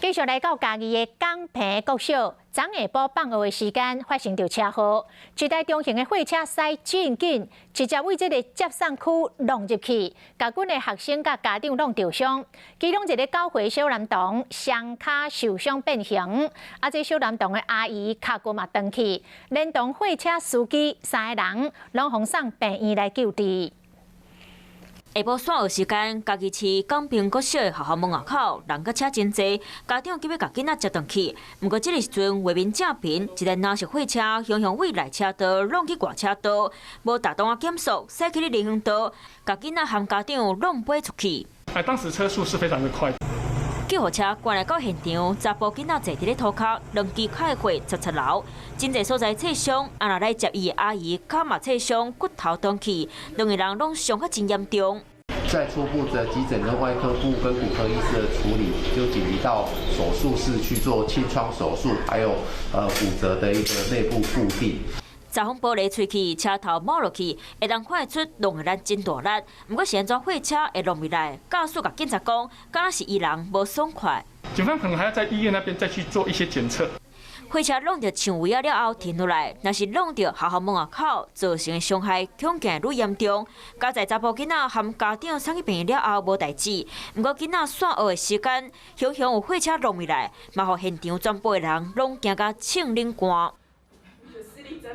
繼續來到嘉義的港坪國小，昨下晡放學的時間發生著車禍，一台中型的貨車駛真緊，直接對這个接送區挵入去，共幾个學生佮家長攏著傷。其中一个9歲小男童雙跤受傷變形，啊，這小男童的阿姨跤骨嘛斷去，連同貨車司機三個人攏予送病院來救治。下晡散學時間，嘉義市港坪國小的學校門口，人佮車真濟，家長急欲共囡仔接轉去。毋過這个時陣畫面正平，一台藍色貨車雄雄對內車道挵去外車道，無踏檔仔減速，駛去咧人行道，共囡仔和家長攏飛出去。哎，當時車速是非常的快。救護車趕來到現場，查埔囡仔坐佇咧塗跤，兩支跤血直直流，真濟所在擦傷，啊若來接伊的阿姨，跤嘛擦傷，骨頭斷去，兩个人攏傷較真嚴重。在初步的急診跟外科部跟骨科醫師的處理，就緊急到手術室去做清創手術，還有骨折的一個內部固定。閘風玻璃碎去，車頭冒落去，會當看會出挵的力真大力。毋過是按怎貨車會挵入來？駕駛共警察講，敢若是伊人無爽快。警方可能還要在醫院那邊再去做一些檢測。貨車挵著牆圍仔了後停落來，若是挵著學校門口，造成的傷害恐驚愈嚴重。佳哉查埔囡仔和家長送去病院了後無代誌，毋過囡仔散學的時間，雄雄有貨車挵入來，嘛予現場全部的人攏驚甲衝冷汗。